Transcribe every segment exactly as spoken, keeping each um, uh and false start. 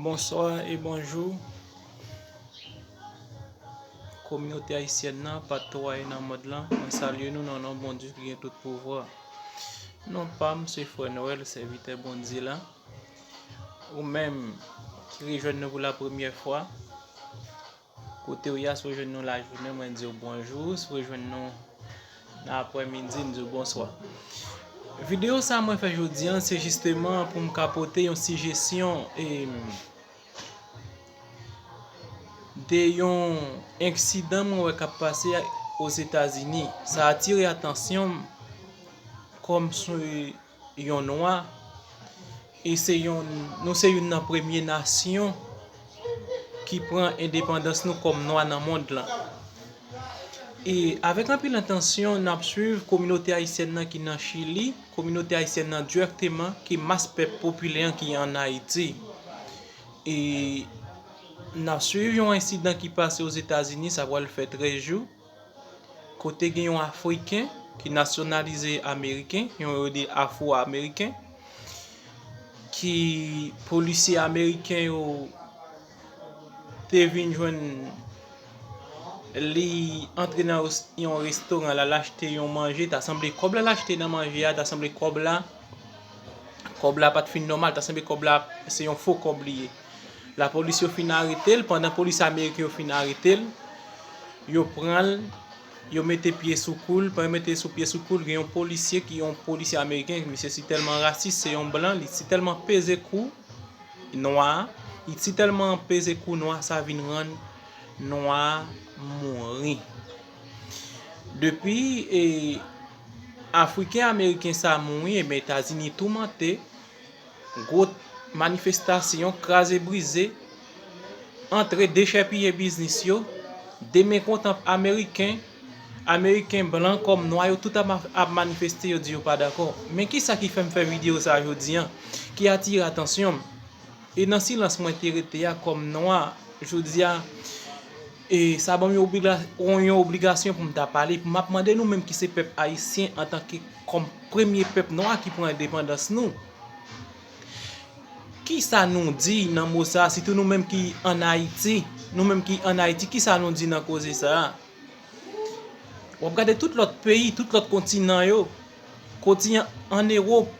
Bonswa e bonjou, kominote ayisyèn nan, patou a e nan mond lan. Mwen salye nou nan non Bondye ki gen tout pouvwa. Non pa m se Frè Noël, sèvitè Bondye la. Ou menm ki rejwenn nou pou la premyè fwa, kote w ye a, si w jwenn nou lajounen, mwen di w bonjou. Si w jwenn nou nan aprèmidi, m di w bonswa. Videyo sa mwen fè jodi a, se jisteman pou m ka pote yon sijesyon e de yon ensidan mwen wè k ap pase Ozetazini. Sa atire atansyon m kòm se yon nwa, e se yon, nou se youn nan premye nasyon ki pran endepandans nou kòm nwa nan mond lan. E avèk anpil atansyon, n ap swiv kominote ayisyèn nan ki nan Chili, kominote ayisyèn nan dirèkteman, ki mas pèp popilè an ki an Ayiti. E n ap swiv yon ensidan ki pase Ozetazini, sa pral fè trèz jou, kote gen yon Afriken ki nasyonalize Ameriken, yon yo rele Afwo-Ameriken, ki polisye ameriken yo te vin jwenn li antre nan yon restoran, l al achte yon manje, ta sanble kòb la l achte nan manje a, ta sanble kòb la, kòb la pa t fin nòmal, ta sanble kòb la se yon fo kòb li ye. Lapolis yo fin arete l, pandan polis ameriken yo fin arete l, yo pran l, yo mete pye sou kou l, pandan yo mete sou pye sou kou l, gen yon polisye ki yon polisye ameriken, misye si tèlman rasis, se yon blan, li si tèlman peze kou nwa, li si tèlman peze kou nwa, sa vin rann nwa mouri. Depi e, Afriken Ameriken sa mouri, ebyen Etazini toumante, gwo manifestasyon, kraze brize, antre dechèpiye biznis yo, demekontan Ameriken, Ameriken blan kòm nwa yo tout ap, ap manifeste, yo di yo pa dakò. Men kisa ki fè m fè videyo sa jodi a, ki atire atansyon m? E nan silans mwen te rete a kòm nwa, jodi a, e sa ban m yon obliga-, yon obligasyon pou m ta pale, pou m ap mande nou menm ki se pèp ayisyen antanke kòm premye pèp nwa ki pran endepandans nou. Kisa nou di nan mo sa a, sitou nou menm ki ann Ayiti, nou menm ki ann Ayiti, kisa nou di nan koze sa a? W ap gade tout lòt peyi, tout lòt kontinan yo, kontinan ann Ewòp,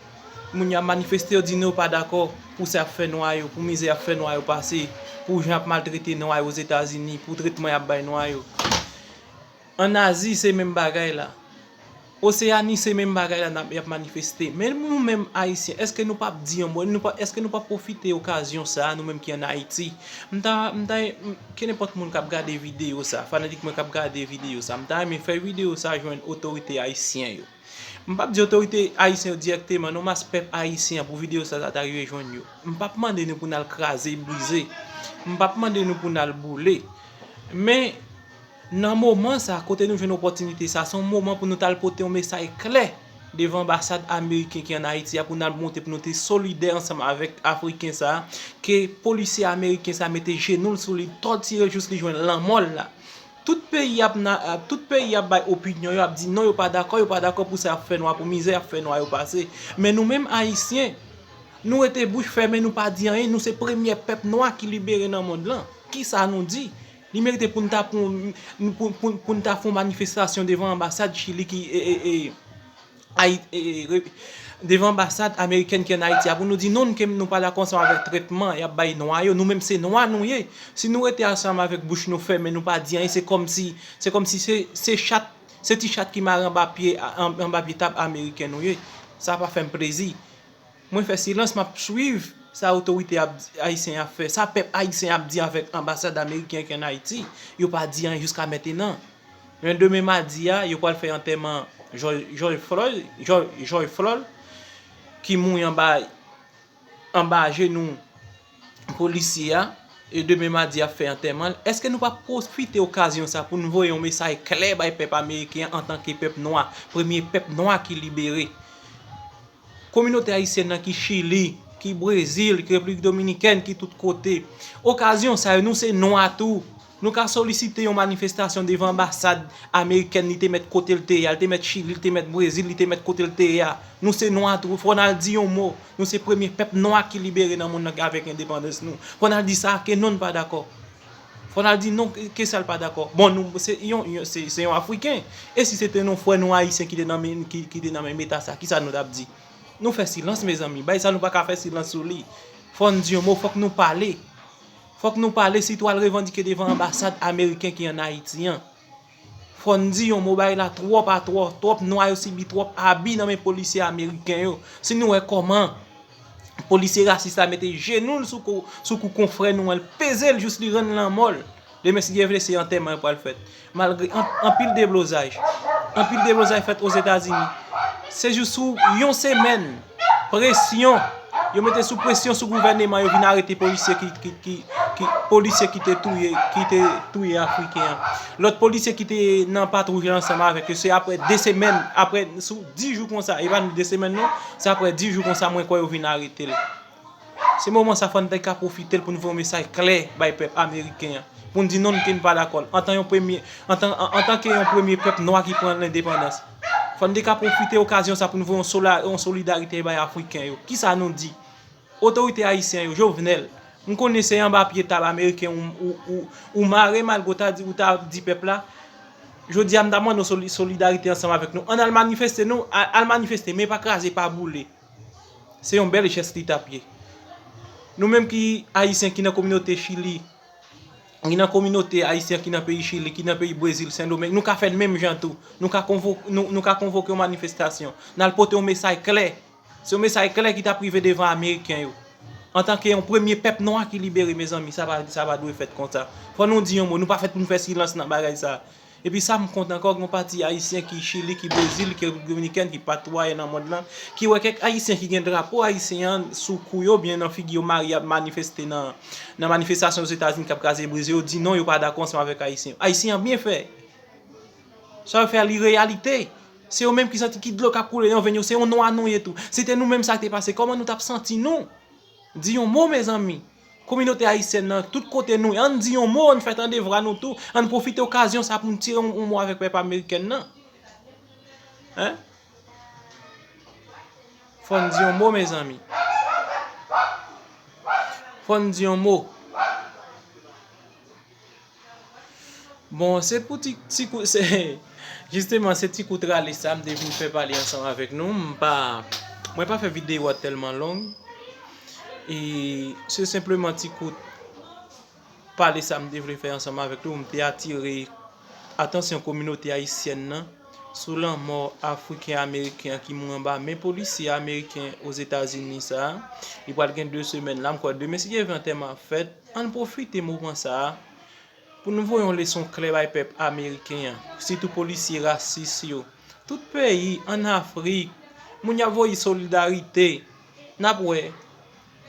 moun yo ap manifeste, yo di nou yo pa dakò pou sa y ap fè nwa yo, pou mizè y ap fè nwa yo pase, pou jan y ap maltrete nwa yo Ozetazini, pou tretman y ap bay nwa yo. Ann Azi, se menm bagay la. Oseyani, se menm bagay la, n ap, y ap manifeste. Men nou menm Ayisyen, èske nou p ap di yon mo, nou pa, èske nou p ap pwofite okazyon sa a, nou menm ki ann Ayiti? M ta, m ta, m, kenenpòt moun k ap gade videyo sa, fanatik mwen k ap gade videyo sa, m ta renmen fè videyo sa jwenn otorite ayisyen yo. M p ap di otorite ayisyen yo dirèkteman, non, mas pèp ayisyen an pou videyo sa, sa ta rive jwenn yo. M p ap mande nou pou n al kraze, brize. M p ap mande nou pou n al boule. Men, nan moman sa, kote nou jwenn opòtinite sa, se yon moman pou nou t al pote yon mesaj klè devan anbasad ameriken ki ann Ayiti a, pou n al montre pou nou te solidè ansanm avèk Afriken sa a, ke polisye ameriken sa a mete jenou l sou li, tòtire l jous li jwenn lanmò l la. Tout peyi ap na, tout peyi ap bay opinyon yo, ap di non, yo pa dakò, yo pa dakò pou sa y ap fè nwa, pou mizè y ap fè nwa yo pase. Men nou menm Ayisyen, nou rete bouch fèmen, nou pa di anyen, nou se premyè pèp nwa ki libere nan mond lan. Kisa nou di? Li merite pou n ta pran, pou, pou, pou n ta fè yon manifestasyon devan anbasad Chili ki, e, e, e, Ayi-, e, e, re-, devan anbasad amerikèn ki ann Ayiti a pou nou di non, ke nou pa dakò ansanm avèk tretman y ap bay nwa yo. Nou menm se nwa nou ye. Si nou rete ansanm avèk bouch nou fèmen, nou pa di anyen, se kòmsi, se kòmsi se, se chat, se ti chat ki mare anba pye, an-, anba pye tab ameriken nou ye. Sa pa fè m plezi. Mwen fè silans, m ap swiv sa otorite ap, ayisyen ap fè, sa pèp ayisyen ap di avèk anbasad ameriken ki ann Ayiti. Yo pa di anyen jiska mentenan. Men demen madi a, yo pral fè antèman George, George Floyd, George, George Floyd, ki mouri anba, anba jenou polisye a. E demen madi ap fè antèman l. Èske nou pa pwofite okazyon sa pou n voye yon mesaj klè bay pèp ameriken an antanke pèp nwa, premye pèp nwa ki libere? Kominote ayisyèn nan ki Chili, ki Brezil, ki Repiblik Dominikèn, ki tout kote. Okazyon sa yo, nou se nwa tou. Nou ka solisite yon manifestasyon devan anbasad amerikèn, li te mèt kote l te ye a, li te mèt Chili, li te mèt Brezil, li te mèt kote l te ye a. Nou se nwa tou, fò n al di yon mo. Nou se premye pèp nwa ki libere nan mond nan avèk endepandans nou. Fò n al di sa ke non, n pa dakò. Fò n al di non ke, ke sa l pa dakò. Bon, nou, se yon, yon, se, se yon Afriken. E si se te yon frè nou Ayisyen ki te nan men, ki, ki te nan menm eta sa, kisa nou t ap di? Nou fè silans, mezanmi. Bagay sa nou pa ka fè silans sou li. Fò n di yon mo, fòk nou pale. Fòk nou pale, sitou al revandike devan anbasad ameriken ki ann Ayiti an. Fò n di yon mo, bagay la twòp atwò, twòp nwa yo sibi twòp abi nan men polisye ameriken yo. Si nou wè kòman polisye rasis la mete jenou l sou kou, sou kou konfrè nou an, l peze l jis li rann lanmò l. Demen, si Dye vle, se antèman yo pral fèt. Malgre an-, anpil deblozay, anpil deblozay fèt Ozetazini. Se jis sou yon semèn presyon, yo mete sou presyon sou gouvèneman, yo vin arete polisye ki, ki, ki, ki, polisye ki te touye, ki te touye Afriken an. Lòt polisye ki te nan patwouj la ansanm avèk yo, se apre de semèn, apre, sou dis jou konsa, e pa de semèn non, se apre dis jou konsa mwen kwè yo vin arete l. Se moman sa fò n te ka pwofite l pou n voye yon mesaj klè bay pèp ameriken an. Pou n di non, ke n pa dakò l. Antan yon premye, antan, an, antanke yon premye pèp nwa ki pran lendepandans. Fò n te ka pwofite okazyon sa pou n voye yon sola-, yon solidarite bay Afriken yo. Kisa nou di? Otorite ayisyen yo, Jovenel, m konnen se anba pye tab ameriken ou, ou, ou, ou mare malgre w ta di, ou ta di pèp la, jodi a m ta mande w soli-, solidarite ansanm avèk nou. Ann al manifeste non, a-, al manifeste, men pa kraze, pa boule. Se yon bèl jès li t ap ye. Nou menm ki ayisyen ki nan kominote Chili, ki nan kominote ayisyen ki nan peyi Chili, ki nan peyi Brezil, Sendomeng, nou ka fè l menm jan tou. Nou ka konvo-, nou, nou ka konvoke yon manifestasyon. N al pote yon mesaj klè. Se yon mesaj klè ki t ap rive devan ameriken yo. Antanke yon premye pèp nwa ki libere, mezanmi, sa pa, sa pa dwe fèt konsa. Fò nou di yon mo, nou pa fèt pou nou fè silans nan bagay sa. Epi sa m kontan ankò, gen yon pati ayisyen ki Chili, ki Brezil, ki Repiblik Dominikèn, ki patwou ayè nan mond lan, ki wè kèk ayisyen ki gen drapo ayisyen an sou kou yo, byen nan figi yo, mare ap manifeste nan, nan manifestasyon Ozetazini k ap kraze brize, yo di non, yo pa dakò ansanm avèk ayisyen yo. Ayisyen an byen fè. Sa yo fè a li reyalite. Se yo menm ki santi ki dlo k ap koule nan venn yo, se yon nwa nou ye tou. Si te nou menm sa k te pase, kòman nou t ap santi nou? Di yon mo, mezanmi. Kominote ayisyèn nan, tout kote nou ye, ann di yon mo, ann fè tande vwa nou tou, ann pwofite okazyon sa pou n tire yon, yon mo avèk pèp amerikèn nan. Hein? Fò n di yon mo, mezanmi. Fò n di yon mo. Bon, se pou ti, ti kou, se, jisteman, se ti kout rale sa m te vin fè pale ansanm avèk nou. M pa, mwen pa fè videyo a tèlman long. E se senpleman ti kout pale sa m te vle fè ansanm avèk nou. M te atire atansyon kominote ayisyèn nan sou lanmò Afriken Ameriken an ki mouri anba men polisye ameriken Ozetazini sa a. Li pral gen de semèn la, m kwè demen, si Dye vle, antèman ap fèt. Ann pwofite moman sa a pou n voye yon leson klè bay pèp ameriken an, sitou polisye rasis yo. Tout peyi ann Afrik, moun y ap voye solidarite. N ap wè,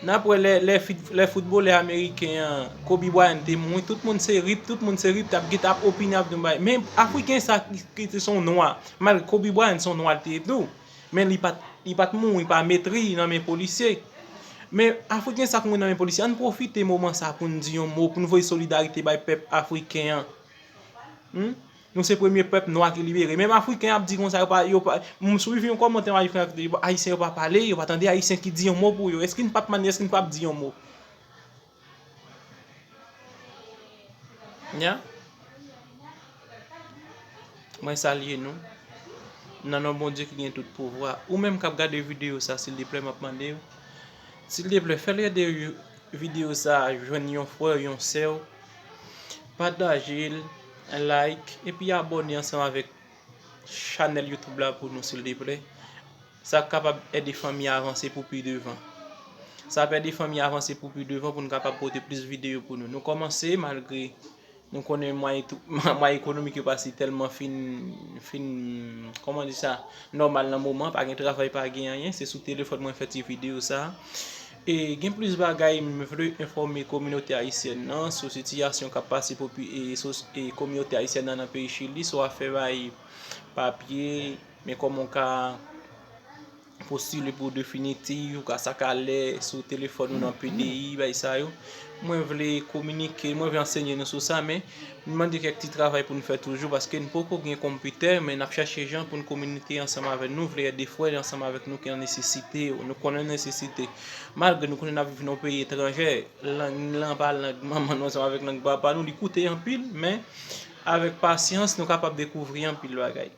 n ap wè lè, lè fit-, lè foutbolè ameriken an, Kobe Bryant te mouri, tout moun se rip, tout moun se rip, t ap gen, t ap opine, ap di yon bagay. Men Afriken sa ki, ki te se yon nwa, malgre Kobe Bryant se yon nwa l te ye tou. Men li pa t, li pa t mouri pa metri nan men polisye. Men Afriken sa k mouri nan men polisye, ann pwofite moman sa pou n di yon mo, pou n voye solidarite bay pèp afriken an. Hmm? Nou se premye pèp nwa ki libere. Menm Afriken ap di konsa, yo pa, yo pa, m swiv yon kòmantè Ayisyen ap di, Ayisyen yo pa pale, yo pa tande Ayisyen ki di yon mo pou yo. Èske n p ap mande, èske n p ap di yon mo? Nya? Mwen salye nou. Nan non Bondye ki gen tout pouvwa. Ou menm k ap gade videyo sa, silteplè, m ap mande w, silteplè, fè l ede yo, videyo sa a jwenn yon frè, yon sè w. Pataje l, like, epi abòne ansanm avèk chanèl YouTube la pou nou, silteplè. Sa k kapab ede fanmi a avanse pou pi devan. Sa ap ede fanmi a avanse pou pi devan pou n kapab pote plis videyo pou nou. Nou kòmanse, malgre nou konnen mwayen tou, mwayen ekonomik yo pa si tèlman fin, fin, kòman di sa, nòmal nan moman, pa gen travay, pa gen anyen, se sou telefòn mwen fè ti videyo sa. E gen plis bagay m vle enfòme kominote ayisyèn nan sou sitiyasyon k ap pase popi-, e, sou, e, kominote ayisyèn nan nan peyi Chili, sou afè bay papye, men kòman w ka postile pou definitif, ou ka sa ka lè sou telefòn ou nan P D I, bay sa yo. Mwen vle kominike, mwen vle ansenye nou sou sa, men m mande kèk ti travay pou n fè toujou, paske n poko gen konpitè, men n ap chache jan pou n kominike ansanm avè nou, vle ede frè ansanm avèk nou ki an nesesite, nou konnen nesesite. Malgre nou konnen n ap viv nan yon peyi etranjè, lang lan pa lang manman nou ansanm avèk lang papa nou, li koute anpil, men avèk pasyans, nou kapab dekouvri anpil bagay.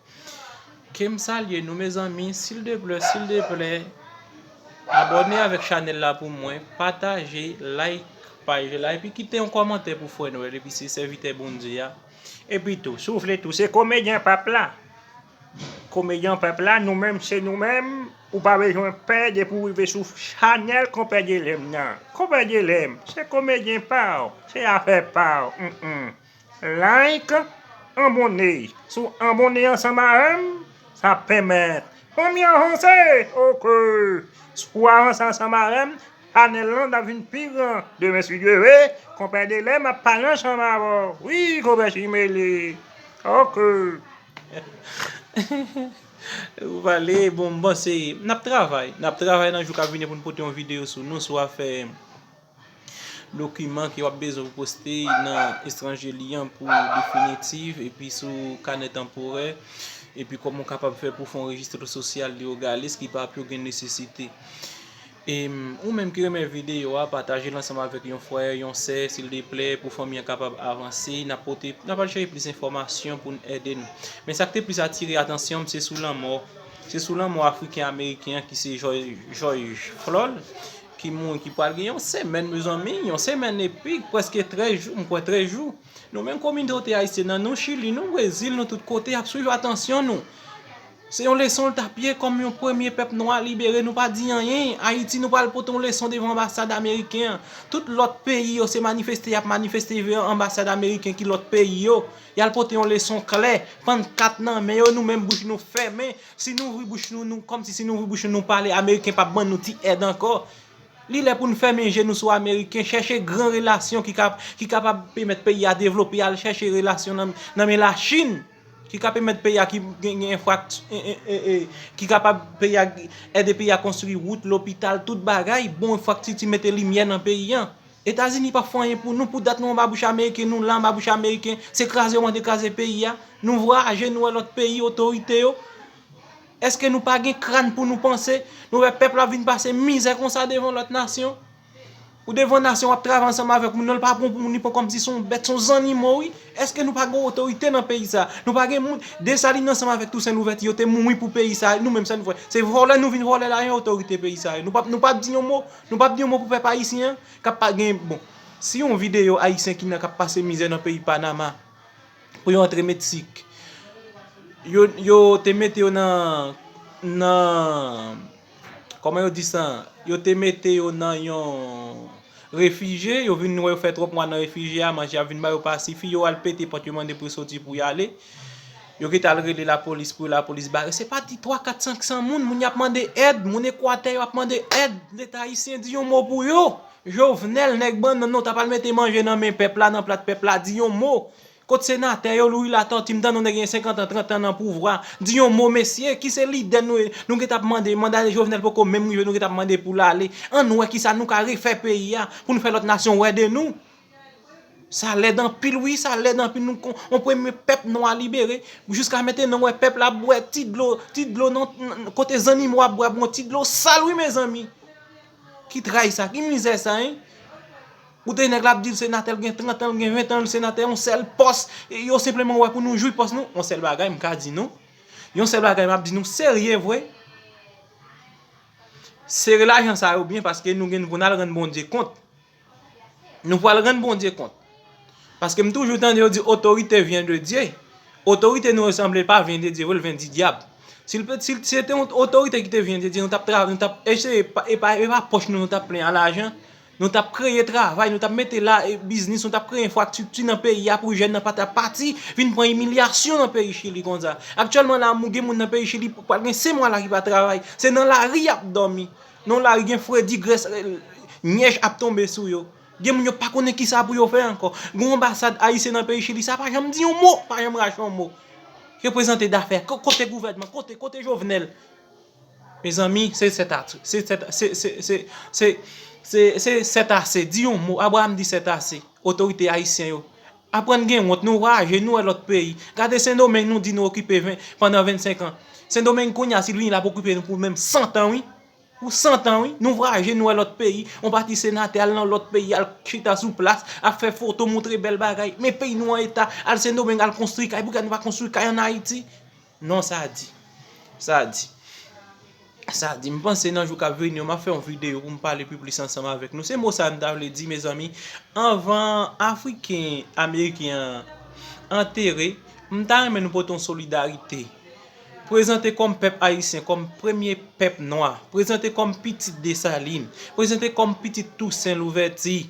Ke m salye nou, mezanmi, sildeplè, sildeplè, abòne avèk chanèl la pou mwen, pataje, like paj la, epi kite yon kòmantè pou frè Nwèl, epi se sèvitè Bondye a. Epi tou, si w vle tou, se komedyen pèp la. Komedyen pèp la, nou menm, se nou menm. Ou pa bezwen pè depi w rive sou chanèl Konpè Dyelèm nan. Konpè Dyelèm, se komedyen pa w, se afè pa w. Mm, mm. Like, abòne. Si w abòne ansanm avè m, sa ap pèmèt fanmi an vanse. Oke. Si w avanse ansanm avè m, chanèl lan ap vin pi gran. Demen, si Dye vle, Konpè Dyelèm ap pale ansanm avè w. Wi, Konpè Chimele. Oke. Ou pale, bon, m panse, n ap travay. N ap travay nan jou k ap vini pou n pote yon videyo sou nou, sou afè dokiman ke w ap bezwen pou poste nan etranje li an pou definitif, epi sou kanè tanporè, epi kòman w kapab fè pou fè yon rejis sosyal legalis ki pa ap yo gen nesesite. E, ou menm ki renmen videyo a, pataje l ansanm avèk yon frè, yon sè, sildeplè, pou fanmi an kapab avanse. N ap pote, n ap al chèche plis enfòmasyon pou n ede nou. Men sa k te plis atire atansyon m, se sou lanmò. Se sou lanmò Afriken Ameriken an ki se George, George Floyd, ki mouri, ki pral gen yon semèn, mezanmi, yon semèn epi prèske trèz jou, m kwè trèz jou. Nou menm kominote ayisyèn nan, nou Chili, nou Brezil, nou tout kote, y ap swiv atansyon nou. Se yon leson l t ap ye kòm yon premye pèp nwa libere, nou pa di anyen. Ayiti, nou pral pote yon leson devan anbasad ameriken an. Tout lòt peyi yo, se manifeste y ap manifeste devan anbasad ameriken ki lòt peyi yo. Y al pote yon leson klè, pannkat nan men yo, nou menm bouch nou fèmen. Si nou ouvri bouch nou, nou, kòmsi si nou ouvri bouch nou, nou pale, ameriken p ap ban nou ti èd ankò. Li lè pou n fèmen je nou sou ameriken, chèche gran relasyon ki ka, ki kapab pèmèt peyi a devlope, al chèche relasyon nan, nan men Lachin, ki ka pèmèt peyi a ki gen, gen enfrak-, e, e, e, e, ki kapab peyi a ede peyi a konstwi wout, lopital, tout bagay, bon enfrastrikti, mete limyè nan peyi a. Etazini p ap fè anyen pou nou, pou dat nou anba bouch ameriken, nou la anba bouch ameriken, se kraze yo mande kraze peyi a. Nou vwayaje, nou wè lòt peyi, otorite yo. Èske nou pa gen kràn pou nou panse? Nou wè pèp la vin pase mizè konsa devan lòt nasyon? Ou devan nasyon, w ap travay ansanm avèk moun, non, l pa pran pou moun, li pran kòmsi se yon bèt, se yon zannimo, wi. Èske nou pa gen otorite nan peyi sa? Nou pa gen moun. Desalin ansanm avèk Tousen Louvèti, yo te mouri pou peyi sa. Nou menm, sa nou fè? Se vòlè nou vin vòlè lajan otorite peyi sa yo. Nou p ap, nou p ap di yon mo. Nou p ap di yon mo pou pèp ayisyen an k ap pa gen, bon, si yon videyo ayisyen ki nan, k ap pase mizè nan peyi Panama, pou yo antre Meksik. Yo, yo te mete yo nan, nan, kòman yo di sa? Yo te mete yo nan yon refijye, yo vin wè yo fè twòp mwa nan refijye a, manje a vin ba yo pa sifi, yo al pete pòt, yo mande pou yo soti pou y ale. Yo gentan al rele lapolis pou lapolis bare. Se pa ti twa, kat, senk san moun, moun y ap mande èd, moun Ekwatè yo ap mande èd, Leta ayisyen di yon mo pou yo. Jovenel, nèg bannann nan, w t ap al mete manje nan men pèp la, nan plat pèp la, di yon mo. Kot senatè yo, Louis Latortue, m tande yon nèg gen senkant an, trant an nan pouvwa, di yon mo, mesye, ki se lidè nou ye? Nou gentan ap mande, manda Jovenel poko menm rive, nou gentan ap mande pou l ale. Ann wè kisa nou ka refè peyi a, pou n fè lòt nasyon wè de nou. Sa lèd anpil, wi, sa lèd anpil. Nou kon, yon premye pèp nwa libere. Jiska mentnan, w wè pèp la ap bwè ti dlo, ti dlo nan, nan, kote zannimo ap bwè, ap bwè ti dlo sal, wi, mezanmi. Ki tray sa, ki mizè sa, en? Ou te nèg la ap di l senatè, l gen trant an, l gen ven an, l senatè, yon sèl pòs, e yo senpleman wè pou nou jwi pòs nou, yon sèl bagay m ka di nou. Yon sèl bagay m ap di nou serye vre. Sere lajan sa yo byen paske nou gen pou n al rann Bondye kont. Nou pral rann Bondye kont. Paske m toujou tande yo di otorite vyen de Dye. Otorite nou yo sanble pa vyen de Dye vre, l vyen di dyab. Si l pe-, si l, si se te yon otorite ki te vyen de Dye, nou t ap tra-, nou t ap eseye, pa, e pa, e pa pòch nou, nou t ap plen a lajan. Nou t ap kreye travay, nou t ap mete la, e, biznis, nou t ap kreye enfrastrikti nan peyi a pou jèn nan pa t ap pati, vin pran imilyasyon nan peyi Chili konsa. Aktyèlman la, mou-, gen moun nan peyi Chili, pral gen senk mwa la ki pa travay. Se nan lari y ap dòmi. Nan lari gen fredi, grès, e, nyèj ap tonbe sou yo. Gen moun yo pa konnen kisa pou yo fè ankò. Gen yon anbasad ayisyen nan peyi Chili, sa pa janm di yon mo, pa janm rache yon mo. Reprezante dafè, ko-, kote gouvènman, kote, kote Jovenel? Mezanmi, se sèt ase. Se sèt, se, se, se, se, se, se sèt ase. Di yon mo. Abraham di sèt ase. Otorite ayisyen yo. Aprann gen wont, nou vwayaje, nou wè lòt peyi. Gade Sendomeng, nou di nou okipe ven, pandan vennsenk an. Sendomeng kounye a, si l vini la pou okipe nou pou menm san tan, wi. Pou san tan, wi. Nou vwayaje, nou wè lòt peyi. Yon pati senatè al nan lòt peyi, al chita sou plas, ap fè foto, montre bèl bagay. Men peyi nou an eta, al Sendomeng, al konstwi kay. Poukisa nou pa konstwi kay ann Ayiti? Non, sa di. Sa di. Sa di. M panse nan jou k ap vini yo, m ap fè yon videyo pou m pale pi plis ansanm avèk nou. Se mo sa m ta vle di, mezanmi. Anvan Afriken Ameriken an antere, m ta renmen nou pote yon solidarite. Prezante kòm pèp ayisyen, kòm premye pèp nwa. Prezante kòm pitit Desalin. Prezante kòm pitit Tousen Louvèti.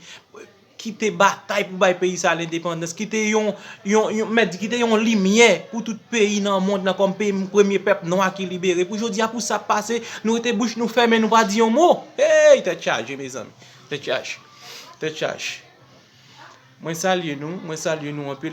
Ki te batay pou bay peyi sa lendepandans, ki te yon, yon, yon, mèt di, ki te yon limyè pou tout peyi nan mond lan kòm peyi, premye pèp nwa ki libere. Pou jodi a, pou sa pase, nou rete bouch nou fèmen, nou pa di yon mo. Hey, tèt chaje, mezanmi. Tèt chaje. Tèt chaje. Mwen salye nou, mwen salye nou anpil.